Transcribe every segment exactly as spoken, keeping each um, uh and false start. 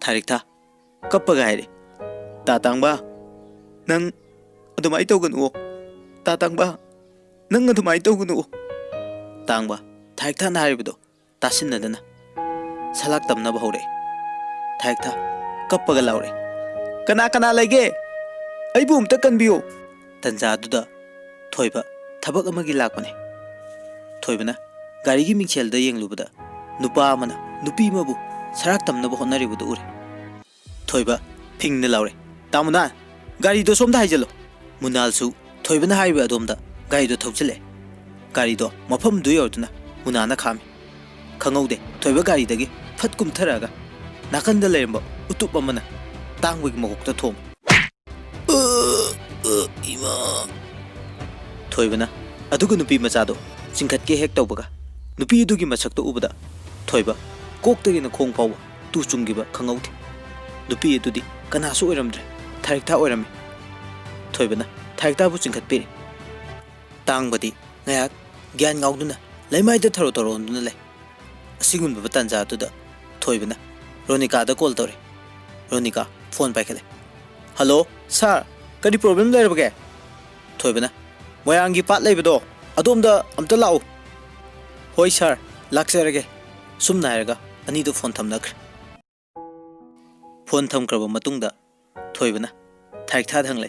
ꯊꯥꯔꯤꯛꯊꯥ ꯀꯞꯄꯒ ꯍꯥꯏꯔꯦ, "ꯇꯥ ꯇꯥꯡꯕ, ꯅꯪ ꯑꯗꯨꯃꯥꯏꯅ ꯇꯧꯒꯅꯨꯑꯣ꯫ ꯇꯥ ꯇꯥꯡꯕ, ꯅꯪ ꯑꯗꯨꯃꯥꯏꯅ ꯇꯧꯒꯅꯨꯑꯣ꯫" ꯇꯥꯡꯕ, ꯊꯥꯔꯤꯛꯊꯥꯅ ꯍꯥꯏꯔꯤꯕꯗꯣ ꯇꯥꯁꯤꯟꯅꯗꯅ ꯁꯂꯥꯛ ꯇꯝꯅꯕ ꯍꯧꯔꯛꯑꯦ꯫ ꯊꯥꯔꯤꯛꯊꯥ ꯀꯞꯄꯒ ꯂꯥꯎꯔꯦ, "ꯀꯅꯥ ꯀꯅꯥ ꯂꯩꯒꯦ? ꯑꯩꯕꯨ ꯑꯝꯇ ꯀꯟꯕꯤꯌꯨ!" ꯇꯟꯖꯥꯗꯨꯗ ꯊꯣꯏꯕ ꯊꯕꯛ ꯑꯃꯒꯤ ꯂꯥꯛꯄꯅꯦ꯫ ꯊꯣꯏꯕꯅ ꯒꯥꯔꯤꯒꯤ ꯃꯤꯡꯁꯦꯜꯗ ꯌꯦꯡꯂꯨꯕꯗ ꯅꯨꯄꯥ ꯑꯃꯅ ꯅꯨꯄꯤ ꯑꯃꯕꯨ ꯁꯔꯥꯛ ꯇꯝꯅꯕ ꯍꯣꯠꯅꯔꯤꯕꯗꯨ ꯎꯔꯦ꯫ ꯊꯣꯏꯕ ꯐꯤꯡꯅ ꯂꯥꯎꯔꯦ, "ꯇꯥ ꯃꯨꯅꯥ, ꯒꯥꯔꯤꯗꯣ ꯁꯣꯝꯗ ꯍꯥꯏꯖꯜꯂꯣ!" ꯃꯨꯅꯥꯜꯁꯨ ꯊꯣꯏꯕꯅ ꯍꯥꯏꯔꯤꯕ ꯑꯗꯣꯝꯗ ꯒꯥꯔꯤꯗꯣ ꯊꯧꯖꯤꯜꯂꯦ꯫ ꯒꯥꯔꯤꯗꯣ ꯃꯐꯝꯗꯨ ꯌꯧꯔꯗꯨꯅ ꯃꯨꯅꯥꯅ ꯈꯥꯝꯃꯤ꯫ ꯈꯪꯍꯧꯗꯦ, ꯊꯣꯏꯕ ꯒꯥꯔꯤꯗꯒꯤ ꯐꯠ ꯀꯨꯝꯊꯔꯛꯑꯒ ꯅꯥꯀꯟꯗ ꯂꯩꯔꯝꯕ ꯎꯇꯨꯞ ꯑꯃꯅ ꯇꯥꯡꯕꯒꯤ ꯃꯀꯣꯛꯇ ꯊꯣꯝꯃꯤ꯫ "ꯑ, ꯑ, ꯏꯃꯥ!" ꯊꯣꯏꯕꯅ ꯑꯗꯨꯒ ꯅꯨꯄꯤ ꯃꯆꯥꯗꯣ ꯆꯤꯡꯈꯠꯀꯦ ꯍꯦꯛ ꯇꯧꯕꯒ, ꯅꯨꯄꯤ ꯑꯗꯨꯒꯤ ꯃꯁꯛꯇꯣ ꯎꯕꯗ ꯊꯣꯏꯕ ꯀꯣꯛꯇꯒꯤꯅ ꯈꯣꯡ ꯐꯥꯎꯕ ꯇꯨ ꯆꯨꯡꯈꯤꯕ ꯈꯪꯍꯧꯗꯦ꯫ ꯅꯨꯄꯤ ꯑꯗꯨꯗꯤ ꯀꯅꯥꯁꯨ ꯑꯣꯏꯔꯝꯗ꯭ꯔꯦ, ꯊꯥꯔꯤꯛꯊꯥ ꯑꯣꯏꯔꯝꯃꯤ꯫ ꯊꯣꯏꯕꯅ ꯊꯥꯔꯤꯛꯊꯥꯕꯨ ꯆꯤꯡꯈꯠꯄꯤꯔꯦ꯫ ꯇꯥꯡꯕꯗꯤ ꯉꯥꯏꯍꯥꯛ ꯒ꯭ꯌꯥꯟ ꯉꯥꯎꯗꯨꯅ ꯂꯩꯃꯥꯏꯗ ꯊꯔꯣ ꯊꯔꯣ ꯑꯣꯟꯗꯨꯅ ꯂꯩ꯫ ꯑꯁꯤꯒꯨꯝꯂꯕ ꯇꯥꯟꯖꯥꯗꯨꯗ ꯊꯣꯏꯕꯅ ꯔꯣꯅꯤꯀꯥꯗ ꯀꯣꯜ ꯇꯧꯔꯦ꯫ ꯔꯣꯅꯤꯀꯥ ꯐꯣꯟ ꯄꯥꯏꯈꯠꯂꯦ꯫ "ꯍꯜꯂꯣ, ꯁꯥꯔ, ꯀꯔꯤ ꯄ꯭ꯔꯣꯕ꯭ꯂꯦꯝ ꯂꯩꯔꯕꯒꯦ?" ꯊꯣꯏꯕꯅ, "ꯃꯣꯏꯔꯥꯡꯒꯤ ꯄꯥꯠ ꯂꯩꯕꯗꯣ, ꯑꯗꯣꯝꯗ ꯑꯝꯇ ꯂꯥꯛꯎ꯫" "ꯍꯣꯏ ꯁꯥꯔ, ꯂꯥꯛꯆꯔꯒꯦ꯫" ꯁꯨꯝꯅ ꯍꯥꯏꯔꯒ ꯑꯅꯤꯗꯨ ꯐꯣꯟ ꯊꯝꯅꯈ꯭ꯔꯦ꯫ ꯐꯣꯟ ꯊꯝꯈ꯭ꯔꯕ ꯃꯇꯨꯡꯗ ꯊꯣꯏꯕꯅ ꯊꯥꯔꯤꯛꯊꯥꯗ ꯍꯪꯂꯦ,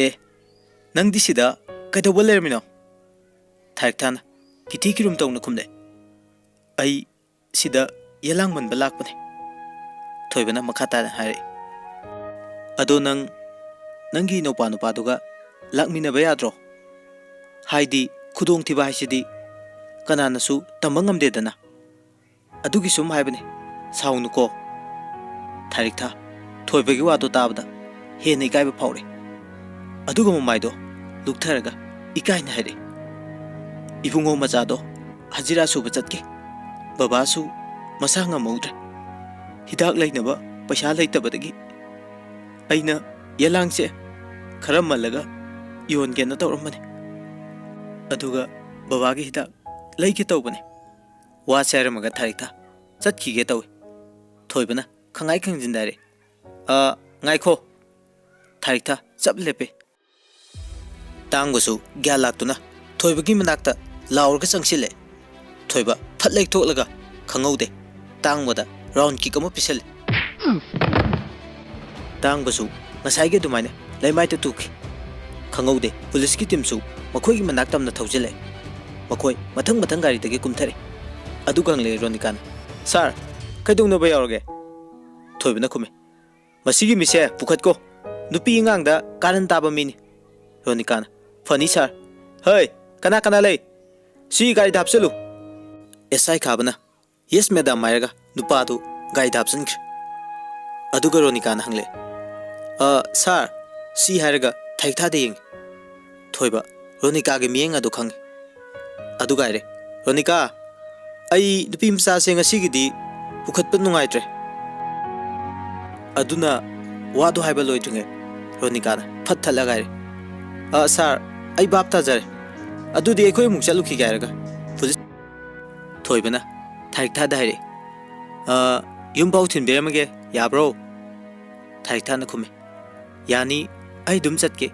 "ꯑꯦ, ꯅꯪꯗꯤ ꯁꯤꯗ ꯀꯩꯗꯧꯕ ꯂꯩꯔꯝꯃꯤꯅꯣ?" ꯊꯥꯔꯤꯛꯊꯥꯅ ꯀꯤꯊꯤ ꯀꯤꯔꯨꯝ ꯇꯧꯅ ꯈꯨꯝꯂꯦ, "ꯑꯩ ꯁꯤꯗ ꯌꯦꯂꯥꯡ ꯃꯟꯕ ꯂꯥꯛꯄꯅꯦ꯫" ꯊꯣꯏꯕꯅ ꯃꯈꯥ ꯇꯥꯅ ꯍꯥꯏꯔꯛꯏ, "ꯑꯗꯣ ꯅꯪ ꯅꯪꯒꯤ ꯅꯧꯄꯥ ꯅꯨꯄꯥꯗꯨꯒ ꯂꯥꯛꯃꯤꯟꯅꯕ ꯌꯥꯗ꯭ꯔꯣ? ꯍꯥꯏꯗꯤ ꯈꯨꯗꯣꯡꯊꯤꯕ ꯍꯥꯏꯁꯤꯗꯤ ꯀꯅꯥꯅꯁꯨ ꯇꯝꯕ ꯉꯝꯗꯦꯗꯅ꯫ ꯑꯗꯨꯒꯤ ꯁꯨꯝ ꯍꯥꯏꯕꯅꯦ, ꯁꯥꯎꯅꯨꯀꯣ꯫" ꯊꯥꯔꯤꯛꯊꯥ ꯊꯣꯏꯕꯒꯤ ꯋꯥꯗꯣ ꯇꯥꯕꯗ ꯍꯦꯟꯅ ꯏꯀꯥꯏꯕ ꯐꯥꯎꯔꯦ꯫ ꯑꯗꯨꯒ ꯃꯃꯥꯏꯗꯣ ꯂꯨꯛꯊꯔꯒ ꯏꯀꯥꯏꯅ ꯍꯥꯏꯔꯛꯏ, "ꯏꯕꯨꯡꯉꯣ ꯃꯆꯥꯗꯣ ꯍꯖꯤꯔꯥ ꯁꯨꯕ ꯆꯠꯀꯦ꯫ ꯕꯕꯥꯁꯨ ꯃꯁꯥ ꯉꯝꯍꯧꯗ꯭ꯔꯦ꯫ ꯍꯤꯗꯥꯛ ꯂꯩꯅꯕ ꯄꯩꯁꯥ ꯂꯩꯇꯕꯗꯒꯤ ꯑꯩꯅ ꯌꯦꯂꯥꯡꯁꯦ ꯈꯔ ꯃꯜꯂꯒ ꯌꯣꯟꯒꯦꯅ ꯇꯧꯔꯝꯕꯅꯦ꯫ ꯑꯗꯨꯒ ꯕꯕꯥꯒꯤ ꯍꯤꯗꯥꯛ ꯂꯩꯒꯦ ꯇꯧꯕꯅꯦ꯫" ꯋꯥꯁꯦ ꯍꯥꯏꯔꯝꯃꯒ ꯊꯥꯔꯤꯛꯊꯥ ꯆꯠꯈꯤꯒꯦ ꯇꯧꯏ꯫ ꯊꯣꯏꯕꯅ ꯈꯪꯉꯥꯏ ꯈꯪꯖꯤꯟꯗꯥꯏꯔꯦ꯫ "ꯑ, ꯉꯥꯏꯈꯣ!" ꯊꯥꯔꯤꯛꯊꯥ ꯆꯞ ꯂꯦꯞꯄꯦ꯫ ꯇꯥꯡꯕꯁꯨ ꯒ꯭ꯌꯥꯟ ꯂꯥꯛꯇꯨꯅ ꯊꯣꯏꯕꯒꯤ ꯃꯅꯥꯛꯇ ꯂꯥꯎꯔꯒ ꯆꯪꯁꯤꯜꯂꯦ꯫ ꯊꯣꯏꯕ ꯐꯠ ꯂꯩꯊꯣꯛꯂꯒ ꯈꯪꯍꯧꯗꯦ ꯇꯥꯡꯕꯗ ꯔꯥꯎꯟ ꯀꯤꯛ ꯑꯃ ꯄꯤꯁꯜꯂꯦ꯫ ꯇꯥꯡꯕꯁꯨ ꯉꯁꯥꯏꯒꯤ ꯑꯗꯨꯃꯥꯏꯅ ꯂꯩꯃꯥꯏꯗ ꯇꯨꯈꯤ꯫ ꯈꯪꯍꯧꯗꯦ ꯄꯨꯂꯤꯁꯀꯤ ꯇꯤꯝꯁꯨ ꯃꯈꯣꯏꯒꯤ ꯃꯅꯥꯛ ꯇꯝꯅ ꯊꯧꯖꯤꯜꯂꯛꯑꯦ꯫ ꯃꯈꯣꯏ ꯃꯊꯪ ꯃꯊꯪ ꯒꯥꯔꯤꯗꯒꯤ ꯀꯨꯝꯊꯔꯛꯑꯦ꯫ ꯑꯗꯨꯒ ꯍꯪꯂꯛꯑꯦ ꯔꯣꯅꯤꯀꯥꯅ, "ꯁꯥꯔ, ꯀꯩꯗꯧꯅꯕ ꯌꯥꯎꯔꯒꯦ?" ꯊꯣꯏꯕꯅ ꯈꯨꯝꯃꯤ, "ꯃꯁꯤꯒꯤ ꯃꯤꯁꯦ ꯄꯨꯈꯠꯀꯣ꯫ ꯅꯨꯄꯤ ꯑꯉꯥꯡꯗ ꯀꯥꯔꯟ ꯇꯥꯕ ꯃꯤꯅꯤ꯫" ꯔꯣꯅꯤꯀꯥꯅ, "ꯐꯅꯤ ꯁꯥꯔ꯫ ꯍꯩ, ꯀꯅꯥ ꯀꯅꯥ ꯂꯩ? ꯁꯤ ꯒꯥꯔꯤꯗ ꯍꯥꯞꯆꯜꯂꯨ꯫" ꯑꯦꯁ ꯑꯥꯏ ꯈꯥꯕꯅ, "ꯌꯦꯁ ꯃꯦꯗꯥꯝ" ꯍꯥꯏꯔꯒ ꯅꯨꯄꯥꯗꯨ ꯒꯥꯔꯤꯗ ꯍꯥꯞꯆꯤꯟꯈ꯭ꯔꯦ꯫ ꯑꯗꯨꯒ ꯔꯣꯅꯤꯀꯥꯅ ꯍꯪꯂꯦ, "ꯑ, ꯁꯥꯔ?" ꯁꯤ ꯍꯥꯏꯔꯒ ꯊꯥꯔꯤꯛꯊꯥꯗ ꯌꯦꯡꯉꯤ꯫ ꯊꯣꯏꯕ ꯔꯣꯅꯤꯀꯥꯒꯤ ꯃꯤꯠꯌꯦꯡ ꯑꯗꯨ ꯈꯪꯉꯤ꯫ ꯑꯗꯨꯒ ꯍꯥꯏꯔꯦ, "ꯔꯣꯅꯤꯀꯥ, ꯑꯩ ꯅꯨꯄꯤ ꯃꯆꯥꯁꯦ ꯉꯁꯤꯒꯤꯗꯤ ꯄꯨꯈꯠꯄ ꯅꯨꯡꯉꯥꯏꯇ꯭ꯔꯦ꯫" ꯑꯗꯨꯅ ꯋꯥꯗꯨ ꯍꯥꯏꯕ ꯂꯣꯏꯗ꯭ꯔꯤꯉꯩ ꯔꯣꯅꯤꯀꯥꯅ ꯐꯠ ꯊꯠꯂꯒ ꯍꯥꯏꯔꯦ, "ꯑ, ꯁꯥꯔ, ꯑꯩ ꯚꯥꯞ ꯇꯥꯖꯔꯦ꯫ ꯑꯗꯨꯗꯤ ꯑꯩꯈꯣꯏ ꯑꯃꯨꯛ ꯆꯠꯂꯨꯈꯤꯒꯦ" ꯍꯥꯏꯔꯒ ꯄꯨꯂꯤꯁ ꯊꯣꯏꯕꯅ ꯊꯥꯔꯤꯛꯊꯥꯗ ꯍꯥꯏꯔꯛꯏ, "ꯑ, ꯌꯨꯝꯐꯥꯎ ꯊꯤꯟꯕꯤꯔꯝꯃꯒꯦ, ꯌꯥꯕ꯭ꯔꯣ?" ꯊꯥꯔꯤꯛꯊꯥꯅ ꯈꯨꯝꯃꯤ, "ꯌꯥꯅꯤ, ꯑꯩ ꯑꯗꯨꯝ ꯆꯠꯀꯦ꯫"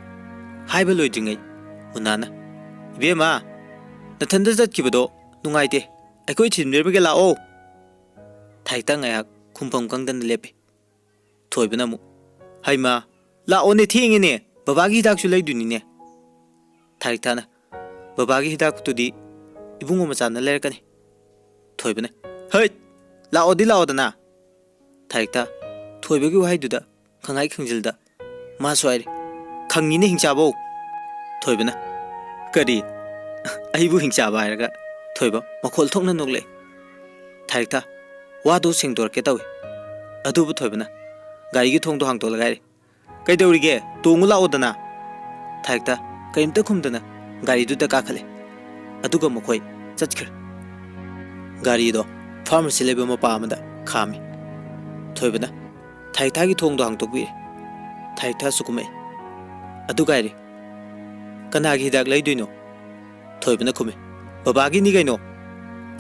ꯍꯥꯏꯕ ꯂꯣꯏꯗ꯭ꯔꯤꯉꯩ ꯃꯨꯅꯥꯅ, "ꯏꯕꯦꯝꯃ, ꯅꯊꯟꯗ ꯆꯠꯈꯤꯕꯗꯣ ꯅꯨꯡꯉꯥꯏꯇꯦ, ꯑꯩꯈꯣꯏ ꯊꯤꯟꯕꯤꯔꯝꯃꯒꯦ, ꯂꯥꯛꯑꯣ꯫" ꯊꯥꯔꯤꯛꯊꯥ ꯉꯥꯏꯍꯥꯛ ꯈꯨꯝꯐꯝ ꯈꯪꯗꯅ ꯂꯦꯞꯄꯤ꯫ ꯊꯣꯏꯕꯅ ꯑꯃꯨꯛ, "ꯍꯩꯃꯥ, ꯂꯥꯛꯑꯣꯅꯦ, ꯊꯦꯡꯉꯦꯅꯦ, ꯕꯕꯥꯒꯤ ꯍꯤꯗꯥꯛꯁꯨ ꯂꯩꯗꯣꯏꯅꯤꯅꯦ꯫" ꯊꯥꯔꯤꯛꯊꯥꯅ, "ꯕꯕꯥꯒꯤ ꯍꯤꯗꯥꯛꯇꯨꯗꯤ ꯏꯕꯨꯡꯉꯣ ꯃꯆꯥꯅ ꯂꯩꯔꯛꯀꯅꯤ꯫" ꯊꯣꯏꯕꯅ, "ꯍꯩꯠ! ꯂꯥꯛꯑꯣꯗꯤ ꯂꯥꯛꯑꯣꯗꯅ꯫" ꯊꯥꯔꯤꯛꯊꯥ ꯊꯣꯏꯕꯒꯤ ꯋꯥꯍꯩꯗꯨꯗ ꯈꯪꯉꯥꯏ ꯈꯪꯖꯤꯜꯗ ꯃꯥꯁꯨ ꯍꯥꯏꯔꯤ, "ꯈꯪꯉꯤꯅꯦ ꯍꯤꯡꯆꯥꯕꯧ꯫" ꯊꯣꯏꯕꯅ, "ꯀꯔꯤ? ꯑꯩꯕꯨ ꯍꯤꯡꯆꯥꯕ ꯍꯥꯏꯔꯒ?" ꯊꯣꯏꯕ ꯃꯈꯣꯜ ꯊꯣꯛꯅ ꯅꯣꯛꯂꯛꯏ꯫ ꯊꯥꯔꯤꯛꯊꯥ ꯋꯥꯗꯨ ꯁꯦꯡꯗꯣꯔꯛꯀꯦ ꯇꯧꯏ꯫ ꯑꯗꯨꯕꯨ ꯊꯣꯏꯕꯅ ꯒꯥꯔꯤꯒꯤ ꯊꯣꯡꯗꯣ ꯍꯥꯡꯗꯣꯛꯂꯒ ꯍꯥꯏꯔꯤ, "ꯀꯩꯗꯧꯔꯤꯒꯦ? ꯇꯣꯡꯉꯨ ꯂꯥꯛꯑꯣꯗꯅ꯫" ꯊꯥꯔꯤꯛꯊꯥ ꯀꯔꯤꯝꯇ ꯈꯨꯝꯗꯅ ꯒꯥꯔꯤꯗꯨꯗ ꯀꯥꯈꯠꯂꯦ꯫ ꯑꯗꯨꯒ ꯃꯈꯣꯏ ꯆꯠꯈ꯭ꯔꯦ꯫ ꯒꯥꯔꯤꯗꯣ ꯐꯥꯔꯃꯥꯁꯤ ꯂꯩꯕ ꯃꯄꯥ ꯑꯃꯗ ꯈꯥꯝꯃꯤ꯫ ꯊꯣꯏꯕꯅ ꯊꯥꯔꯤꯛꯊꯥꯒꯤ ꯊꯣꯡꯗꯣ ꯍꯥꯡꯗꯣꯛꯄꯤꯔꯦ꯫ ꯊꯥꯔꯤꯛꯊꯥꯁꯨ ꯀꯨꯝꯃꯛꯏ꯫ ꯑꯗꯨꯒ ꯍꯥꯏꯔꯤ, "ꯀꯅꯥꯒꯤ ꯍꯤꯗꯥꯛ ꯂꯩꯗꯣꯏꯅꯣ?" ꯊꯣꯏꯕꯅ ꯈꯨꯝꯃꯤ, "ꯕꯕꯥꯒꯤꯅꯤ ꯀꯩꯅꯣ꯫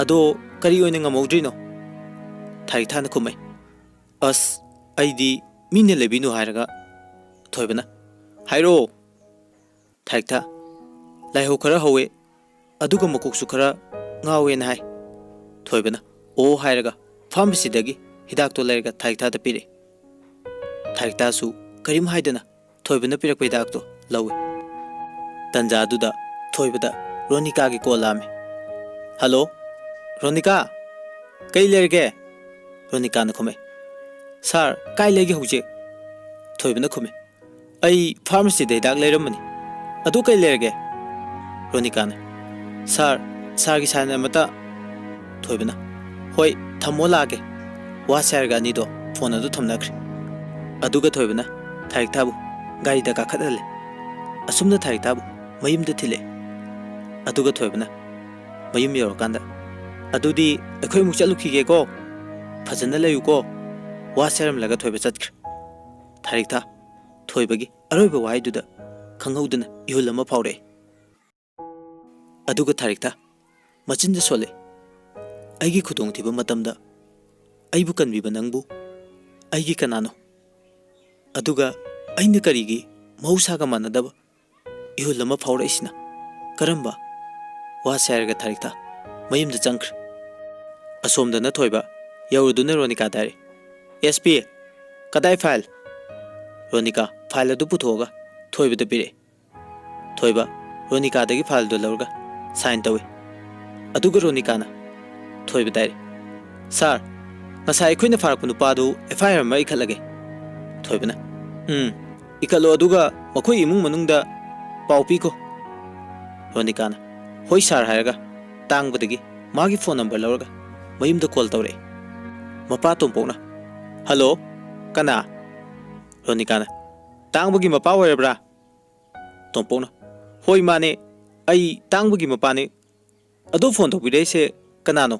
ꯑꯗꯣ ꯀꯔꯤ ꯑꯣꯏꯅ ꯉꯝꯍꯧꯗ꯭ꯔꯤꯅꯣ?" ꯊꯥꯔꯤꯛꯊꯥꯅ ꯈꯨꯝꯃꯛꯏ, "ꯑꯁ, ꯑꯩꯗꯤ ꯃꯤꯅ ꯂꯩꯕꯤꯅꯨ ꯍꯥꯏꯔꯒ"꯫ ꯊꯣꯏꯕꯅ, "ꯍꯥꯏꯔꯛꯑꯣ"꯫ ꯊꯥꯔꯤꯛꯊꯥ, "ꯂꯥꯏꯍꯧ ꯈꯔ ꯍꯧꯋꯦ, ꯑꯗꯨꯒ ꯃꯀꯣꯛꯁꯨ ꯈꯔ ꯉꯥꯎꯋꯦꯅ ꯍꯥꯏ"꯫ ꯊꯣꯏꯕꯅ "ꯑꯣ" ꯍꯥꯏꯔꯒ ꯐꯥꯔꯃꯥꯁꯤꯗꯒꯤ ꯍꯤꯗꯥꯛꯇꯣ ꯂꯩꯔꯒ ꯊꯥꯔꯤꯛꯊꯥꯗ ꯄꯤꯔꯛꯑꯦ꯫ ꯊꯥꯔꯤꯛꯊꯥꯁꯨ ꯀꯔꯤꯝ ꯍꯥꯏꯗꯅ ꯊꯣꯏꯕꯅ ꯄꯤꯔꯛꯄ ꯍꯤꯗꯥꯛꯇꯣ ꯂꯧꯏ꯫ ꯇꯟꯖꯥꯗꯨꯗ ꯊꯣꯏꯕꯗ ꯔꯣꯅꯤꯀꯥꯒꯤ ꯀꯣꯜ ꯂꯥꯛꯑꯝꯃꯤ꯫ "ꯍꯜꯂꯣ, ꯔꯣꯅꯤꯀꯥ, ꯀꯩ ꯂꯩꯔꯒꯦ?" ꯔꯣꯅꯤꯀꯥꯅ ꯈꯨꯝꯃꯦ꯫ "ꯁꯥꯔ, ꯀꯥꯏ ꯂꯩꯒꯦ ꯍꯧꯖꯤꯛ?" ꯊꯣꯏꯕꯅ ꯈꯨꯝꯃꯦ꯫ "ꯑꯩ ꯐꯥꯔꯃꯥꯁꯤꯗ ꯍꯤꯗꯥꯛ ꯂꯩꯔꯝꯕꯅꯤ꯫ ꯑꯗꯨ ꯀꯩ ꯂꯩꯔꯒꯦ?" ꯔꯣꯅꯤꯀꯥꯅ, "ꯁꯥꯔ, ꯁꯥꯔꯒꯤ ꯁꯥꯏꯟ ꯑꯃꯇ"꯫ ꯊꯣꯏꯕꯅ, "ꯍꯣꯏ, ꯊꯝꯃꯣ, ꯂꯥꯛꯑꯒꯦ"꯫ ꯋꯥꯁꯦ ꯍꯥꯏꯔꯒ ꯑꯅꯤꯗꯣ ꯐꯣꯟ ꯑꯗꯨ ꯊꯝꯅꯈ꯭ꯔꯦ꯫ ꯑꯗꯨꯒ ꯊꯣꯏꯕꯅ ꯊꯥꯔꯤꯛꯊꯥꯕꯨ ꯒꯥꯔꯤꯗ ꯀꯥꯈꯠꯍꯜꯂꯦ꯫ ꯑꯁꯨꯝꯅ ꯊꯥꯔꯤꯛꯊꯥꯕꯨ ꯃꯌꯨꯝꯗ ꯊꯤꯜꯂꯛꯑꯦ꯫ ꯑꯗꯨꯒ ꯊꯣꯏꯕꯅ ꯃꯌꯨꯝ ꯌꯧꯔꯀꯥꯟꯗ, "ꯑꯗꯨꯗꯤ ꯑꯩꯈꯣꯏ ꯑꯃꯨꯛ ꯆꯠꯂꯨꯈꯤꯒꯦꯀꯣ꯫ ꯐꯖꯅ ꯂꯩꯌꯨꯀꯣ꯫ ꯋꯥꯁꯦ" ꯍꯥꯏꯔꯝꯂꯒ ꯊꯣꯏꯕ ꯆꯠꯈ꯭ꯔꯦ꯫ ꯊꯥꯔꯤꯛꯊꯥ ꯊꯣꯏꯕꯒꯤ ꯑꯔꯣꯏꯕ ꯋꯥꯍꯩꯗꯨꯗ ꯈꯪꯍꯧꯗꯅ ꯏꯍꯨꯜ ꯑꯃ ꯐꯥꯎꯔꯛꯑꯦ꯫ ꯑꯗꯨꯒ ꯊꯥꯔꯤꯛꯊꯥ ꯃꯆꯤꯟꯗ ꯁꯣꯜꯂꯦ꯫ "ꯑꯩꯒꯤ ꯈꯨꯗꯣꯡꯊꯤꯕ ꯃꯇꯝꯗ ꯑꯩꯕꯨ ꯀꯟꯕꯤꯕ ꯅꯪꯕꯨ ꯑꯩꯒꯤ ꯀꯅꯥꯅꯣ? ꯑꯗꯨꯒ ꯑꯩꯅ ꯀꯔꯤꯒꯤ ꯃꯍꯧꯁꯥꯒ ꯃꯥꯟꯅꯗꯕ ꯏꯍꯨꯜ ꯑꯃ ꯐꯥꯎꯔꯛꯏꯁꯤꯅ ꯀꯔꯝꯕ?" ꯋꯥꯁꯦ ꯍꯥꯏꯔꯒ ꯊꯥꯔꯤꯛꯊꯥ ꯃꯌꯨꯝꯗ ꯆꯪꯈ꯭ꯔꯦ꯫ ꯑꯁꯣꯝꯗꯅ ꯊꯣꯏꯕ ꯌꯧꯔꯗꯨꯅ ꯔꯣꯅꯤꯀꯥꯗ ꯍꯥꯏꯔꯦ, "ꯑꯦꯁ ꯄꯤ, ꯀꯗꯥꯏ ꯐꯥꯏꯜ?" ꯔꯣꯅꯤꯀꯥ ꯐꯥꯏꯜ ꯑꯗꯨ ꯄꯨꯊꯣꯛꯑꯒ ꯊꯣꯏꯕꯗ ꯄꯤꯔꯛꯑꯦ꯫ ꯊꯣꯏꯕ ꯔꯣꯅꯤꯀꯥꯗꯒꯤ ꯐꯥꯏꯜꯗꯨ ꯂꯧꯔꯒ ꯁꯥꯏꯟ ꯇꯧꯏ꯫ ꯑꯗꯨꯒ ꯔꯣꯅꯤꯀꯥꯅ ꯊꯣꯏꯕꯗ ꯍꯥꯏꯔꯦ, "ꯁꯥꯔ, ꯉꯁꯥꯏ ꯑꯩꯈꯣꯏꯅ ꯐꯥꯔꯛꯄ ꯅꯨꯄꯥꯗꯨ ꯑꯦꯐ ꯑꯥꯏ ꯑꯥꯔ ꯑꯃ ꯏꯈꯠꯂꯒꯦ?" ꯊꯣꯏꯕꯅ, "ꯎꯝ, ꯏꯈꯠꯂꯣ, ꯑꯗꯨꯒ ꯃꯈꯣꯏ ꯏꯃꯨꯡ ꯃꯅꯨꯡꯗ ꯄꯥꯎ ꯄꯤꯈꯣ"꯫ ꯔꯣꯅꯤꯀꯥꯅ, "ꯍꯣꯏ ꯁꯥꯔ" ꯍꯥꯏꯔꯒ ꯇꯥꯡꯕꯗꯒꯤ ꯃꯥꯒꯤ ꯐꯣꯟ ꯅꯝꯕꯔ ꯂꯧꯔꯒ ꯃꯌꯨꯝꯗ ꯀꯣꯜ ꯇꯧꯔꯛꯑꯦ꯫ ꯃꯄꯥ ꯇꯣꯝꯄꯣꯛꯅ, "ꯍꯜꯂꯣ, ꯀꯅꯥ?" ꯔꯣꯅꯤꯀꯥꯅ, "ꯇꯥꯡꯕꯒꯤ ꯃꯄꯥ ꯑꯣꯏꯔꯕ꯭ꯔꯥ?" ꯇꯣꯝꯄꯣꯛꯅ, "ꯍꯣꯏ, ꯃꯥꯅꯦ, ꯑꯩ ꯇꯥꯡꯕꯒꯤ ꯃꯄꯥꯅꯦ꯫ ꯑꯗꯣ ꯐꯣꯟ ꯇꯧꯕꯤꯔꯛꯏꯁꯦ ꯀꯅꯥꯅꯣ?"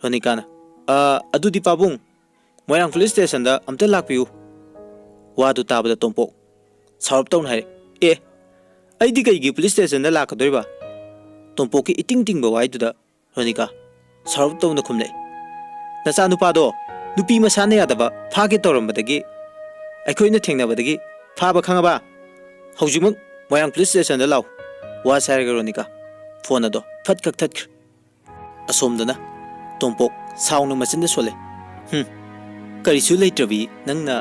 ꯔꯣꯅꯤꯀꯥꯅ, "ꯑ, ꯑꯗꯨꯗꯤ ꯄꯥꯕꯨꯡ, ꯃꯣꯏꯔꯥꯡ ꯄꯨꯂꯤꯁ ꯁ꯭ꯇꯦꯁꯟꯗ ꯑꯝꯇ ꯂꯥꯛꯄꯤꯌꯨ"꯫ ꯋꯥꯗꯨ ꯇꯥꯕꯗ ꯇꯣꯝꯄꯣꯛ ꯁꯥꯎꯔꯞ ꯇꯧꯅ ꯍꯥꯏꯔꯦ, "ꯑꯦ, ꯑꯩꯗꯤ ꯀꯩꯒꯤ ꯄꯨꯂꯤꯁ ꯁ꯭ꯇꯦꯁꯟꯗ ꯂꯥꯛꯀꯗꯣꯏꯕ?" ꯇꯣꯝꯄꯣꯛꯀꯤ ꯏꯇꯤꯡ ꯇꯤꯡꯕ ꯋꯥꯍꯩꯗꯨꯗ ꯔꯣꯅꯤꯀꯥ ꯁꯥꯎꯔꯞ ꯇꯧꯅ ꯈꯨꯝꯂꯛꯏ, "ꯅꯆꯥꯅꯨꯄꯥꯗꯣ ꯅꯨꯄꯤ ꯃꯁꯥꯅ ꯌꯥꯗꯕ ꯐꯥꯒꯦ ꯇꯧꯔꯝꯕꯗꯒꯤ, ꯑꯩꯈꯣꯏꯅ ꯊꯦꯡꯅꯕꯗꯒꯤ ꯐꯥꯕ, ꯈꯪꯉꯕ? ꯍꯧꯖꯤꯛꯃꯛ ꯃꯣꯏꯔꯥꯡ ꯄꯨꯂꯤꯁ ꯁ꯭ꯇꯦꯁꯟꯗ ꯂꯥꯛꯎ꯫ ꯋꯥꯁꯦ ꯍꯥꯏꯔꯒ ꯔꯣꯅꯤꯀꯥ ꯐꯣꯟ ꯑꯗꯣ ꯐꯠ ꯀꯛꯊꯠꯈ꯭ꯔꯦ꯫ ꯑꯁꯣꯝꯗꯅ ꯇꯣꯝꯄꯣꯛ ꯁꯥꯎꯅ ꯃꯆꯤꯟꯗ ꯁꯣꯜꯂꯦ꯫ "ꯍꯨꯝ, ꯀꯔꯤꯁꯨ ꯂꯩꯇ꯭ꯔꯕꯤ ꯅꯪꯅ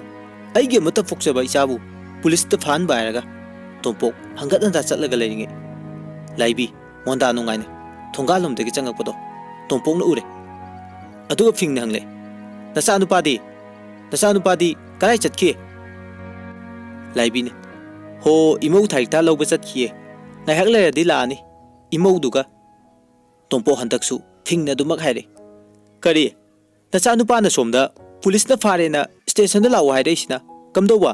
ꯑꯩꯒꯤ ꯑꯃꯠꯇ ꯄꯣꯛꯆꯕ ꯏꯆꯥꯕꯨ ꯄꯨꯂꯤꯁꯇ ꯐꯥꯍꯟꯕ ꯍꯥꯏꯔꯒ?" ꯇꯣꯝꯄꯣꯛ ꯍꯪꯒꯠ ꯍꯟꯗꯥ ꯆꯠꯂꯒ ꯂꯩꯔꯤꯉꯩ, ꯂꯥꯏꯕꯤ ꯃꯣꯟꯗꯥ ꯅꯨꯡꯉꯥꯏꯅ ꯊꯣꯡꯒꯥꯜꯂꯣꯝꯗꯒꯤ ꯆꯪꯉꯛꯄꯗꯣ ꯇꯣꯝꯄꯣꯛꯅ ꯎꯔꯦ꯫ ꯑꯗꯨꯒ ꯐꯤꯡꯅ ꯍꯪꯂꯦ, "ꯅꯆꯥꯅꯨꯄꯥꯗꯤ? ꯅꯆꯥꯅꯨꯄꯥꯗꯤ ꯀꯗꯥꯏ ꯆꯠꯈꯤ?" ꯂꯥꯏꯕꯤꯅ, "ꯍꯣ, ꯏꯃꯧ ꯊꯥꯔꯤꯛꯇ ꯂꯧꯕ ꯆꯠꯈꯤꯌꯦ꯫ ꯉꯥꯏꯍꯥꯛ ꯂꯩꯔꯗꯤ ꯂꯥꯛꯑꯅꯤ ꯏꯃꯧꯗꯨꯒ꯫" ꯇꯣꯝꯄꯣꯛ ꯍꯟꯗꯛꯁꯨ ꯐꯤꯡꯅ ꯑꯗꯨꯃꯛ ꯍꯥꯏꯔꯦ꯫ "ꯀꯔꯤ? ꯅꯆꯥꯅꯨꯄꯥꯅ ꯁꯣꯝꯗ ꯄꯨꯂꯤꯁꯅ ꯐꯥꯔꯦꯅ ꯁ꯭ꯇꯦꯁꯟꯗ ꯂꯥꯛꯑꯣ ꯍꯥꯏꯔꯛꯏꯁꯤꯅ ꯀꯝꯗꯧꯕ?"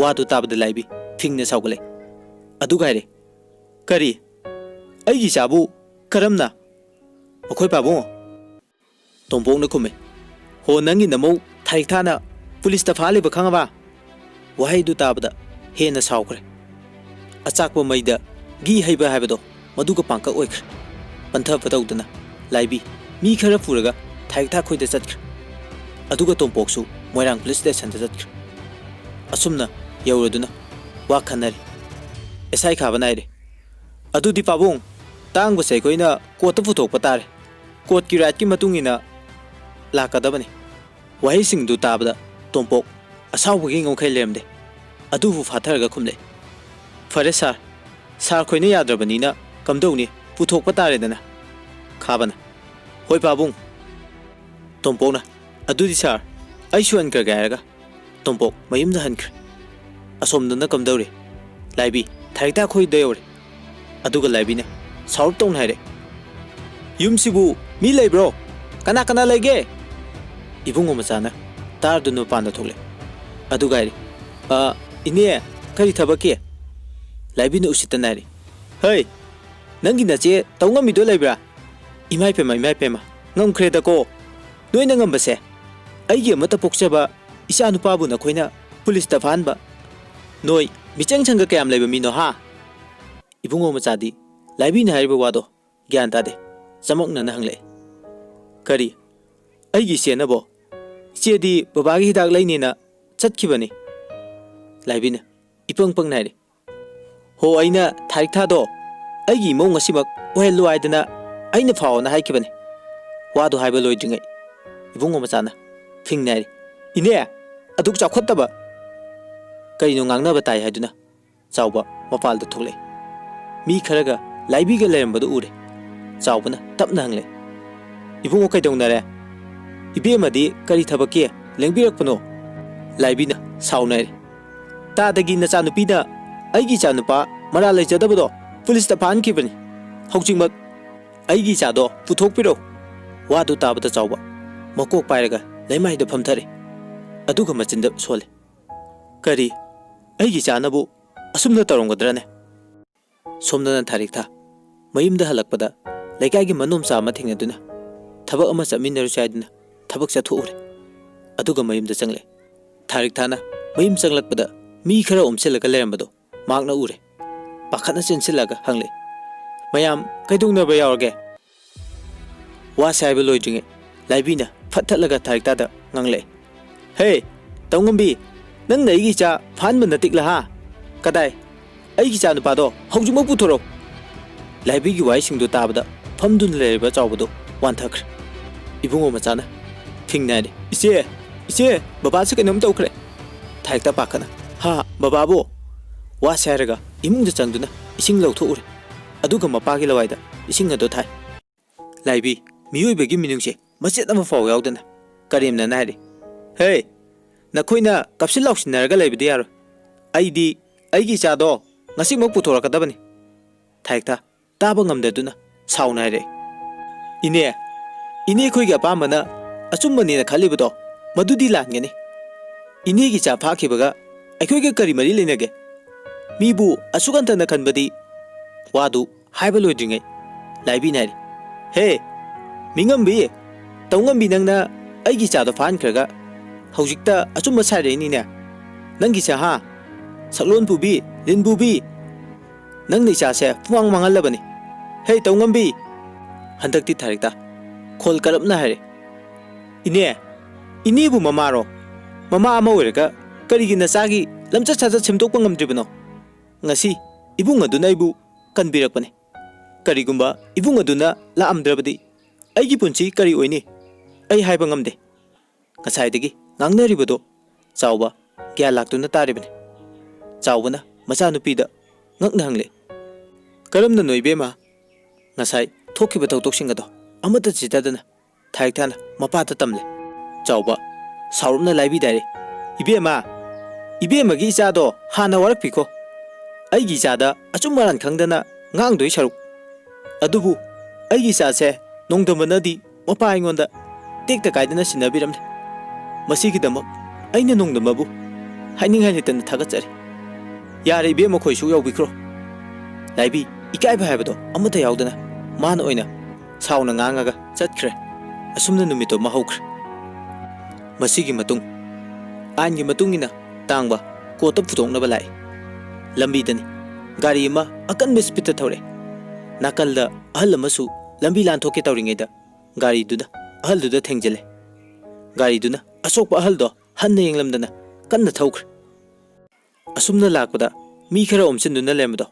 ꯋꯥꯗꯨ ꯇꯥꯕꯗ ꯂꯥꯏꯕꯤ ꯐꯤꯡꯅ ꯁꯥꯎꯒꯠꯂꯦ꯫ ꯑꯗꯨꯒ ꯍꯥꯏꯔꯦ, "ꯀꯔꯤ? ꯑꯩꯒꯤ ꯏꯆꯥꯕꯨ ꯀꯔꯝꯅ?" "ꯑꯩꯈꯣꯏ ꯄꯥꯕꯨꯡ?" ꯇꯣꯝꯄꯣꯛꯅ ꯈꯨꯝꯃꯦ꯫ "ꯍꯣ, ꯅꯪꯒꯤ ꯅꯃꯧ ꯊꯥꯔꯤꯛꯊꯥꯅ ꯄꯨꯂꯤꯁꯇ ꯐꯥꯍꯜꯂꯤꯕ, ꯈꯪꯉꯕ?" ꯋꯥꯍꯩꯗꯨ ꯇꯥꯕꯗ ꯍꯦꯟꯅ ꯁꯥꯎꯈ꯭ꯔꯦ꯫ ꯑꯆꯥꯛꯄ ꯃꯩꯗ ꯘꯤ ꯍꯩꯕ ꯍꯥꯏꯕꯗꯣ ꯃꯗꯨꯒ ꯄꯥꯡꯀꯛ ꯑꯣꯏꯈ꯭ꯔꯦ꯫ ꯄꯟꯊꯕ ꯇꯧꯗꯅ ꯂꯥꯏꯕꯤ ꯃꯤ ꯈꯔ ꯄꯨꯔꯒ ꯊꯥꯔꯤꯛꯊꯥ ꯈꯣꯏꯗ ꯆꯠꯈ꯭ꯔꯦ꯫ ꯑꯗꯨꯒ ꯇꯣꯝꯄꯣꯛꯁꯨ ꯃꯣꯏꯔꯥꯡ ꯄꯨꯂꯤꯁ ꯁ꯭ꯇꯦꯁꯟꯗ ꯆꯠꯈ꯭ꯔꯦ꯫ ꯑꯁꯨꯝꯅ ꯌꯧꯔꯗꯨꯅ ꯋꯥ ꯈꯟꯅꯔꯦ꯫ ꯑꯦꯁ ꯑꯥꯏ ꯈꯥꯕ ꯅꯥꯏꯔꯦ꯫ "ꯑꯗꯨꯗꯤ ꯄꯥꯕꯨꯡ, ꯇꯥꯡꯕꯁꯦ ꯑꯩꯈꯣꯏꯅ ꯀꯣꯔꯠꯇ ꯄꯨꯊꯣꯛꯄ ꯇꯥꯔꯦ꯫ ꯀꯣꯔꯠꯀꯤ ꯔꯥꯏꯠꯀꯤ ꯃꯇꯨꯡ ꯏꯟꯅ ꯂꯥꯛꯀꯗꯕꯅꯤ꯫" ꯋꯥꯍꯩꯁꯤꯡꯗꯨ ꯇꯥꯕꯗ ꯇꯣꯝꯄꯣꯛ ꯑꯁꯥꯎꯕꯒꯤ ꯉꯝꯈꯩ ꯂꯩꯔꯝꯗꯦ꯫ ꯑꯗꯨꯕꯨ ꯐꯥꯊꯔꯒ ꯈꯨꯝꯂꯦ, "ꯐꯔꯦ ꯁꯥꯔ, ꯁꯥꯔ ꯈꯣꯏꯅ ꯌꯥꯗ꯭ꯔꯕꯅꯤꯅ ꯀꯝꯗꯧꯅꯤ, ꯄꯨꯊꯣꯛꯄ ꯇꯥꯔꯦꯗꯅ꯫" ꯈꯥꯕꯅ, "ꯍꯣꯏ ꯄꯥꯕꯨꯡ꯫" ꯇꯣꯝꯄꯣꯛꯅ, "ꯑꯗꯨꯗꯤ ꯁꯥꯔ, ꯑꯩꯁꯨ ꯍꯟꯈ꯭ꯔꯒꯦ" ꯍꯥꯏꯔꯒ ꯇꯣꯝꯄꯣꯛ ꯃꯌꯨꯝꯗ ꯍꯟꯈ꯭ꯔꯦ꯫ ꯑꯁꯣꯝꯗꯅ ꯀꯝꯗꯧꯔꯤ? ꯂꯥꯏꯕꯤ ꯊꯥꯔꯤꯛꯇꯥ ꯈꯣꯏꯗ ꯌꯧꯔꯦ꯫ ꯑꯗꯨꯒ ꯂꯥꯏꯕꯤꯅ ꯁꯥꯎꯔꯞ ꯇꯧꯅ ꯍꯥꯏꯔꯦ, "ꯌꯨꯝꯁꯤꯕꯨ ꯃꯤ ꯂꯩꯕ꯭ꯔꯣ? ꯀꯅꯥ ꯀꯅꯥ ꯂꯩꯒꯦ?" ꯏꯕꯨꯡꯉꯣ ꯃꯆꯥꯅ ꯇꯥꯔꯗꯨꯅ ꯃꯄꯥꯟꯗ ꯊꯣꯛꯂꯦ꯫ ꯑꯗꯨꯒ ꯍꯥꯏꯔꯦ, "ꯑ, ꯏꯅꯦ, ꯀꯔꯤ ꯊꯕꯛꯀꯤ?" ꯂꯥꯏꯕꯤꯅ ꯎꯁꯤꯠꯇꯅ ꯍꯥꯏꯔꯦ, "ꯍꯩ, ꯅꯪꯒꯤ ꯅꯆꯦ ꯇꯧ ꯉꯝꯃꯤꯗꯣ ꯂꯩꯕ꯭ꯔꯥ? ꯏꯃꯥ ꯏꯄꯦꯝꯃ, ꯏꯃꯥ ꯏꯄꯦꯝꯃ, ꯉꯝꯈ꯭ꯔꯦꯗꯀꯣ꯫ ꯅꯣꯏꯅ ꯉꯝꯕꯁꯦ, ꯑꯩꯒꯤ ꯑꯃꯠꯇ ꯄꯣꯛꯆꯕ ꯏꯆꯥ ꯅꯨꯄꯥꯕꯨ ꯅꯈꯣꯏꯅ ꯄꯨꯂꯤꯁꯇ ꯐꯥꯍꯟꯕ꯫ ꯅꯣꯏ ꯃꯤꯆꯪ ꯁꯪꯒ ꯀꯌꯥꯝ ꯂꯩꯕ ꯃꯤꯅꯣ, ꯍꯥ?" ꯏꯕꯨꯡꯉꯣ ꯃꯆꯥꯗꯤ ꯂꯥꯏꯕꯤꯅ ꯍꯥꯏꯔꯤꯕ ꯋꯥꯗꯣ ꯒ꯭ꯌꯥꯟ ꯇꯥꯗꯦ꯫ ꯆꯃꯛꯅꯅ ꯍꯪꯂꯛꯑꯦ, "ꯀꯔꯤ? ꯑꯩꯒꯤ ꯏꯆꯦꯅꯕꯣ "ꯏꯆꯦꯗꯤ ꯕꯕꯥꯒꯤ ꯍꯤꯗꯥꯛ ꯂꯩꯅꯦꯅ ꯆꯠꯈꯤꯕꯅꯤ꯫" ꯂꯥꯏꯕꯤꯅ ꯏꯄꯪ ꯄꯪꯅ ꯍꯥꯏꯔꯦ꯫ "ꯍꯣ, ꯑꯩꯅ ꯊꯥꯔꯤꯛꯊꯥꯗꯣ ꯑꯩꯒꯤ ꯏꯃꯧ ꯉꯁꯤꯃꯛ ꯑꯣꯏꯍꯜꯂꯨ ꯍꯥꯏꯗꯅ ꯑꯩꯅ ꯐꯥꯎꯅ ꯍꯥꯏꯈꯤꯕꯅꯤ꯫" ꯋꯥꯗꯨ ꯍꯥꯏꯕ ꯂꯣꯏꯗ꯭ꯔꯤꯉꯩ ꯏꯕꯨꯡꯉꯣ ꯃꯆꯥꯅ ꯐꯤꯡꯅ ꯍꯥꯏꯔꯦ꯫ "ꯏꯅꯦ, ꯑꯗꯨꯛ ꯆꯥꯎꯈꯠꯇꯕ!" ꯀꯔꯤꯅꯣ ꯉꯥꯡꯅꯕ ꯇꯥꯏ ꯍꯥꯏꯗꯨꯅ ꯆꯥꯎꯕ ꯃꯄꯥꯜꯗ ꯊꯣꯛꯂꯛꯏ꯫ ꯃꯤ ꯈꯔꯒ ꯂꯥꯏꯕꯤꯒ ꯂꯩꯔꯝꯕꯗꯨ ꯎꯔꯦ꯫ ꯆꯥꯎꯕꯅ ꯇꯞꯅ ꯍꯪꯂꯦ, "ꯏꯕꯨꯡꯉꯣ, ꯀꯩꯗꯧꯅꯔꯦ? ꯏꯕꯦꯝꯃꯗꯤ ꯀꯔꯤ ꯊꯕꯛꯀꯤ ꯂꯦꯡꯕꯤꯔꯛꯄꯅꯣ?" ꯂꯥꯏꯕꯤꯅ ꯁꯥꯎꯅ ꯍꯥꯏꯔꯦ꯫ "ꯇꯥꯗꯒꯤ ꯅꯆꯥꯅꯨꯄꯤꯅ ꯑꯩꯒꯤ ꯏꯆꯥꯅꯨꯄꯥ ꯃꯔꯥꯜ ꯂꯩꯖꯗꯕꯗꯣ ꯄꯨꯂꯤꯁꯇ ꯐꯥꯍꯟꯈꯤꯕꯅꯤ꯫ ꯍꯧꯖꯤꯛꯃꯛ ꯑꯩꯒꯤ ꯏꯆꯥꯗꯣ ꯄꯨꯊꯣꯛꯄꯤꯔꯛꯎ꯫" ꯋꯥꯗꯨ ꯇꯥꯕꯗ ꯆꯥꯎꯕ ꯃꯀꯣꯛ ꯄꯥꯏꯔꯒ ꯂꯩꯃꯥꯏꯗ ꯐꯝꯊꯔꯦ꯫ ꯑꯗꯨꯒ ꯃꯆꯤꯟꯗ ꯁꯣꯜꯂꯦ, "ꯀꯔꯤ? ꯑꯩꯒꯤ ꯏꯆꯥꯅꯕꯨ ꯑꯁꯨꯝꯅ ꯇꯧꯔꯝꯒꯗ꯭ꯔꯅꯦ?" ꯁꯣꯝꯗꯅ ꯊꯥꯔꯤꯛꯊꯥ ꯃꯌꯨꯝꯗ ꯍꯜꯂꯛꯄꯗ ꯂꯩꯀꯥꯏꯒꯤ ꯃꯅꯣꯝꯆꯥ ꯑꯃ ꯊꯦꯡꯅꯗꯨꯅ ꯊꯕꯛ ꯑꯃ ꯆꯠꯃꯤꯟꯅꯔꯨꯁꯤ ꯍꯥꯏꯗꯨꯅ ꯊꯕꯛ ꯆꯠꯊꯣꯛꯎꯔꯦ꯫ ꯑꯗꯨꯒ ꯃꯌꯨꯝꯗ ꯆꯪꯂꯦ꯫ ꯊꯥꯔꯤꯛꯊꯥꯅ ꯃꯌꯨꯝ ꯆꯪꯂꯛꯄꯗ ꯃꯤ ꯈꯔ ꯑꯣꯝꯁꯤꯜꯂꯒ ꯂꯩꯔꯝꯕꯗꯣ ꯃꯍꯥꯛꯅ ꯎꯔꯦ꯫ ꯄꯥꯈꯠꯅ ꯆꯦꯟꯁꯤꯜꯂꯒ ꯍꯪꯂꯦ, "ꯃꯌꯥꯝ ꯀꯩꯗꯧꯅꯕ ꯌꯥꯎꯔꯒꯦ?" ꯋꯥꯁꯦ ꯍꯥꯏꯕ ꯂꯣꯏꯗ꯭ꯔꯤꯉꯩ ꯂꯥꯏꯕꯤꯅ ꯐꯠ ꯊꯠꯂꯒ ꯊꯥꯔꯤꯛꯊꯥꯗ ꯉꯥꯡꯂꯛꯑꯦ, "ꯍꯦ, ꯇꯧꯉꯝꯕꯤ, ꯅꯪꯅ ꯑꯩꯒꯤ ꯏꯆꯥ ꯐꯥꯍꯟꯕ ꯅꯠꯇꯤꯛꯂ ꯍꯥ? ꯀꯗꯥꯏ? ꯑꯩꯒꯤ ꯏꯆꯥ ꯅꯨꯄꯥꯗꯣ ꯍꯧꯖꯤꯛꯃꯛ ꯄꯨꯊꯣꯔꯛꯎ!" ꯂꯥꯏꯕꯤꯒꯤ ꯋꯥꯍꯩꯁꯤꯡꯗꯨ ꯇꯥꯕꯗ ꯐꯝꯗꯨꯅ ꯂꯩꯔꯤꯕ ꯆꯥꯎꯕꯗꯨ ꯋꯥꯟꯊꯈ꯭ꯔꯦ꯫ ꯏꯕꯨꯡꯉꯣ ꯃꯆꯥꯅ ꯐꯤꯡꯅ ꯍꯥꯏꯔꯦ, "ꯏꯆꯦ, ꯏꯆꯦ, ꯕꯕꯥꯁꯦ ꯀꯩꯅꯣꯝ ꯇꯧꯈ꯭ꯔꯦ!" ꯊꯥꯔꯤꯛꯊꯥ ꯄꯥꯈꯠꯅ, "ꯍꯥ, ꯕꯕꯥꯕꯨ?" ꯋꯥꯁꯦ ꯍꯥꯏꯔꯒ ꯏꯃꯨꯡꯗ ꯆꯪꯗꯨꯅ ꯏꯁꯤꯡ ꯂꯧꯊꯣꯛꯎꯔꯦ꯫ ꯑꯗꯨꯒ ꯃꯄꯥꯒꯤ ꯂꯋꯥꯏꯗ ꯏꯁꯤꯡ ꯑꯗꯨ ꯊꯥꯏ꯫ ꯂꯥꯏꯕꯤ, ꯃꯤꯑꯣꯏꯕꯒꯤ ꯃꯤꯅꯨꯡꯁꯤ ꯃꯆꯦꯠ ꯑꯃ ꯐꯥꯎ ꯌꯥꯎꯗꯅ ꯀꯔꯦꯝꯅꯅ ꯍꯥꯏꯔꯤ, "ꯍꯦ, ꯅꯈꯣꯏꯅ ꯀꯥꯞꯁꯤꯟ ꯂꯥꯎꯁꯤꯟꯅꯔꯒ ꯂꯩꯕꯗꯤ ꯌꯥꯔꯣꯏ꯫ ꯑꯩꯗꯤ ꯑꯩꯒꯤ ꯏꯆꯥꯗꯣ ꯉꯁꯤꯃꯛ ꯄꯨꯊꯣꯔꯛꯀꯗꯕꯅꯤ꯫" ꯊꯥꯔꯤꯛꯊꯥ ꯇꯥꯕ ꯉꯝꯗꯗꯨꯅ ꯁꯥꯎꯅ ꯍꯥꯏꯔꯛꯏ, "ꯏꯅꯦ, ꯏꯅꯦ ꯑꯩꯈꯣꯏꯒꯤ ꯑꯄꯥꯝꯕꯅ ꯑꯆꯨꯝꯕꯅꯦꯅ ꯈꯜꯂꯤꯕꯗꯣ ꯃꯗꯨꯗꯤ ꯂꯥꯟꯒꯅꯤ꯫ ꯏꯅꯦꯒꯤ ꯏꯆꯥ ꯐꯥꯈꯤꯕꯒ ꯑꯩꯈꯣꯏꯒ ꯀꯔꯤ ꯃꯔꯤ ꯂꯩꯅꯒꯦ? ꯃꯤꯕꯨ ꯑꯁꯨꯛ ꯍꯟꯊꯅ ꯈꯟꯕꯗꯤ꯫" ꯋꯥꯗꯨ ꯍꯥꯏꯕ ꯂꯣꯏꯗ꯭ꯔꯤꯉꯩ ꯂꯥꯏꯕꯤꯅ ꯍꯥꯏꯔꯤ, "ꯍꯦ, ꯃꯤꯉꯝꯕꯤ, ꯇꯧꯉꯝꯕꯤ, ꯅꯪꯅ ꯑꯩꯒꯤ ꯏꯆꯥꯗꯣ ꯐꯥꯍꯟꯈ꯭ꯔꯒ ꯍꯧꯖꯤꯛꯇ ꯑꯆꯨꯝꯕ ꯁꯥꯏꯔꯛꯏꯅꯤꯅꯦ꯫ ꯅꯪꯒꯤ ꯏꯆꯥ ꯍꯥ? ꯁꯛꯂꯣꯟ ꯄꯨꯕꯤ, ꯂꯤꯟ ꯄꯨꯕꯤ, ꯅꯪꯅ ꯏꯆꯥꯁꯦ ꯄꯨꯃꯥꯡ ꯃꯥꯡꯍꯜꯂꯕꯅꯤ꯫ ꯍꯦ, ꯇꯧꯉꯝꯕꯤ!" ꯍꯟꯗꯛꯇꯤ ꯊꯥꯔꯤꯛꯇ ꯈꯣꯜ ꯀꯔꯞꯅ ꯍꯥꯏꯔꯦ, "ꯏꯅꯦ, ꯏꯅꯦꯕꯨ ꯃꯃꯥꯔꯣ? ꯃꯃꯥ ꯑꯃ ꯑꯣꯏꯔꯒ ꯀꯔꯤꯒꯤ ꯅꯆꯥꯒꯤ ꯂꯝꯆꯠ ꯁꯥꯖꯠ ꯁꯦꯝꯗꯣꯛꯄ ꯉꯝꯗ꯭ꯔꯤꯕꯅꯣ? ꯉꯁꯤ ꯏꯕꯨꯡ ꯑꯗꯨꯅ ꯑꯩꯕꯨ ꯀꯟꯕꯤꯔꯛꯄꯅꯤ꯫ ꯀꯔꯤꯒꯨꯝꯕ ꯏꯕꯨꯡ ꯑꯗꯨꯅ ꯂꯥꯛꯑꯝꯗ꯭ꯔꯕꯗꯤ ꯑꯩꯒꯤ ꯄꯨꯟꯁꯤ ꯀꯔꯤ ꯑꯣꯏꯅꯤ? ꯑꯩ ꯍꯥꯏꯕ ꯉꯝꯗꯦ꯫ ꯉꯁꯥꯏꯗꯒꯤ ꯉꯥꯡꯅꯔꯤꯕꯗꯣ ꯆꯥꯎꯕ ꯒ꯭ꯌꯥꯟ ꯂꯥꯛꯇꯨꯅ ꯇꯥꯔꯤꯕꯅꯤ꯫ ꯆꯥꯎꯕꯅ ꯃꯆꯥꯅꯨꯄꯤꯗ ꯉꯛꯅ ꯍꯪꯂꯦ, "ꯀꯔꯝꯅꯅꯣ ꯏꯕꯦꯝꯃ? ꯉꯁꯥꯏ ꯊꯣꯛꯈꯤꯕ ꯊꯧꯗꯣꯛꯁꯤꯡ ꯑꯗꯣ ꯑꯃꯠꯇ ꯆꯤꯠꯊꯗꯅ ꯊꯥꯏ ꯊꯥꯅ ꯃꯄꯥꯗ ꯇꯝꯂꯦ꯫" ꯆꯥꯎꯕ ꯁꯥꯎꯔꯞꯅ ꯂꯥꯏꯕꯤꯗꯥꯏꯔꯦ, "ꯏꯕꯦꯝꯃ, ꯏꯕꯦꯝꯃꯒꯤ ꯏꯆꯥꯗꯣ ꯍꯥꯟꯅ ꯋꯥꯔꯛꯄꯤꯈꯣ꯫ ꯑꯩꯒꯤ ꯏꯆꯥꯗ ꯑꯆꯨꯝ ꯑꯔꯥꯟ ꯈꯪꯗꯅ ꯉꯥꯡꯗꯣꯏ ꯁꯔꯨꯛ꯫ ꯑꯗꯨꯕꯨ ꯑꯩꯒꯤ ꯏꯆꯥꯁꯦ ꯅꯣꯡꯗꯝꯕꯅꯗꯤ ꯃꯄꯥ ꯑꯩꯉꯣꯟꯗ ꯇꯦꯛꯇ ꯀꯥꯏꯗꯅ ꯁꯤꯟꯅꯕꯤꯔꯝꯂꯦ꯫ ꯃꯁꯤꯒꯤꯗꯃꯛ ꯑꯩꯅ ꯅꯣꯡꯗꯝꯕꯕꯨ ꯍꯥꯏꯅꯤꯡꯉꯥꯏ ꯂꯩꯇꯅ ꯊꯥꯒꯠꯆꯔꯤ꯫ ꯌꯥꯔꯦ ꯏꯕꯦꯝꯃ, ꯈꯣꯏ ꯁꯨꯛ ꯌꯥꯎꯕꯤꯈ꯭ꯔꯣ꯫" ꯂꯥꯏꯕꯤ ꯏꯀꯥꯏꯕ ꯍꯥꯏꯕꯗꯣ ꯑꯃꯠꯇ ꯌꯥꯎꯗꯅ ꯃꯥꯅ ꯑꯣꯏꯅ ꯁꯥꯎꯅ ꯉꯥꯡꯉꯒ ꯆꯠꯈ꯭ꯔꯦ꯫ ꯑꯁꯨꯝꯅ ꯅꯨꯃꯤꯠꯇꯣ ꯑꯃ ꯍꯧꯈ꯭ꯔꯦ꯫ ꯃꯁꯤꯒꯤ ꯃꯇꯨꯡ ꯑꯥꯏꯟꯒꯤ ꯃꯇꯨꯡ ꯏꯟꯅ ꯇꯥꯡꯕ ꯀꯣꯔꯠꯇ ꯄꯨꯊꯣꯛꯅꯕ ꯂꯥꯛꯏ꯫ ꯂꯝꯕꯤꯗꯅꯤ ꯒꯥꯔꯤ ꯑꯃ ꯑꯀꯟꯕ ꯁ꯭ꯄꯤꯗꯇ ꯊꯧꯔꯛꯑꯦ꯫ ꯅꯥꯀꯜꯗ ꯑꯍꯜ ꯑꯃꯁꯨ ꯂꯝꯕꯤ ꯂꯥꯟꯊꯣꯛꯀꯦ ꯇꯧꯔꯤꯉꯩꯗ ꯒꯥꯔꯤꯗꯨꯅ ꯑꯍꯜꯗꯨꯗ ꯊꯦꯡꯖꯤꯜꯂꯦ꯫ ꯒꯥꯔꯤꯗꯨꯅ ꯑꯁꯣꯛꯄ ꯑꯍꯜꯗꯣ ꯍꯟꯅ ꯌꯦꯡꯂꯝꯗꯅ ꯀꯟꯅ ꯊꯧꯈ꯭ꯔꯦ꯫ ꯑꯁꯨꯝꯅ ꯂꯥꯛꯄꯗ ꯃꯤ ꯈꯔ ꯑꯣꯝꯁꯤꯟꯗꯨꯅ ꯂꯩꯔꯝꯕꯗꯣ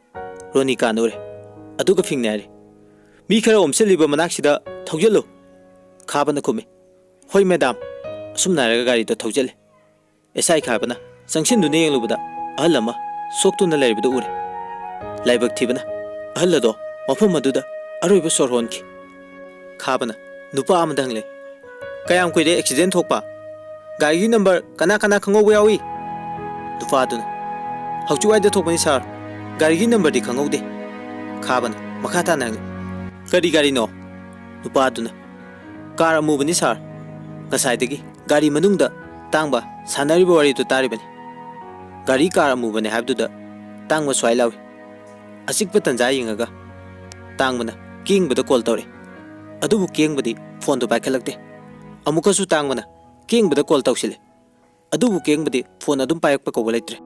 ꯔꯣꯅꯤꯀꯥꯅ ꯎꯔꯦ꯫ ꯑꯗꯨꯒ ꯐꯤꯡꯅ ꯍꯥꯏꯔꯦ, "ꯃꯤ ꯈꯔ ꯑꯣꯝꯁꯤꯜꯂꯤꯕ ꯃꯅꯥꯛꯁꯤꯗ ꯊꯧꯖꯤꯜꯂꯨ꯫" ꯈꯥꯕꯅ ꯈꯨꯝꯃꯤ, "ꯍꯣꯏ ꯃꯦꯗꯥꯝ꯫" ꯑꯁꯨꯝꯅ ꯍꯥꯏꯔꯒ ꯒꯥꯔꯤꯗꯣ ꯊꯧꯖꯤꯜꯂꯦ꯫ ꯑꯦꯁ ꯑꯥꯏ ꯈꯥꯕꯅ ꯆꯪꯁꯤꯟꯗꯨꯅ ꯌꯦꯡꯂꯨꯕꯗ ꯑꯍꯜ ꯑꯃ ꯁꯣꯛꯇꯨꯅ ꯂꯩꯔꯤꯕꯗꯨ ꯎꯔꯦ꯫ ꯂꯥꯏꯕꯛ ꯊꯤꯕꯅ ꯑꯍꯜ ꯑꯗꯣ ꯃꯐꯝ ꯑꯗꯨꯗ ꯑꯔꯣꯏꯕ ꯁꯣꯔ ꯍꯣꯟꯈꯤ꯫ ꯈꯥꯕꯅ ꯅꯨꯄꯥ ꯑꯃꯗ ꯍꯪꯂꯦ, "ꯀꯌꯥꯝ ꯀꯨꯏꯔꯦ ꯑꯦꯛꯁꯤꯗꯦꯟ ꯊꯣꯛꯄ? ꯒꯥꯔꯤꯒꯤ ꯅꯝꯕꯔ ꯀꯅꯥ ꯀꯅꯥ ꯈꯪꯍꯧꯕ ꯌꯥꯎꯏ?" ꯅꯨꯄꯥ ꯑꯗꯨꯅ, "ꯍꯧꯖꯤꯛ ꯋꯥꯏꯗ ꯊꯣꯛꯄꯅꯤ ꯁꯥꯔ, ꯒꯥꯔꯤꯒꯤ ꯅꯝꯕꯔꯗꯤ ꯈꯪꯍꯧꯗꯦ꯫" ꯈꯥꯕꯅ ꯃꯈꯥ ꯇꯥꯅ ꯍꯪꯂꯦ, "ꯀꯔꯤ ꯒꯥꯔꯤꯅꯣ?" ꯅꯨꯄꯥ ꯑꯗꯨꯅ, "ꯀꯥꯔ ꯑꯃꯨꯕꯅꯤ ꯁꯥꯔ, ꯉꯁꯥꯏꯗꯒꯤ ꯒꯥꯔꯤ ꯃꯅꯨꯡꯗ ꯇꯥꯡꯕ ꯁꯥꯟꯅꯔꯤꯕ ꯋꯥꯔꯤꯗꯨ ꯇꯥꯔꯤꯕꯅꯤ꯫" ꯒꯥꯔꯤ ꯀꯥꯔ ꯑꯃꯨꯕꯅꯤ ꯍꯥꯏꯕꯗꯨꯗ ꯇꯥꯡꯕ ꯁ꯭ꯋꯥꯏ ꯂꯥꯎꯏ꯫ ꯑꯆꯤꯛꯄ ꯇꯟꯖꯥ ꯌꯦꯡꯉꯒ ꯇꯥꯡꯕꯅ ꯀꯦꯡꯕꯗ ꯀꯣꯜ ꯇꯧꯔꯛꯏ꯫ ꯑꯗꯨꯕꯨ ꯀꯦꯡꯕꯗꯤ ꯐꯣꯟꯗꯨ ꯄꯥꯏꯈꯠꯂꯛꯇꯦ꯫ ꯑꯃꯨꯛꯀꯁꯨ ꯇꯥꯡꯕꯅ ꯀꯦꯡꯕꯗ ꯀꯣꯜ ꯇꯧꯁꯤꯜꯂꯦ꯫ ꯑꯗꯨꯕꯨ ꯀꯦꯡꯕꯗꯤ ꯐꯣꯟ ꯑꯗꯨꯝ ꯄꯥꯏꯔꯛꯄ ꯀꯧꯕ ꯂꯩꯇ꯭ꯔꯦ꯫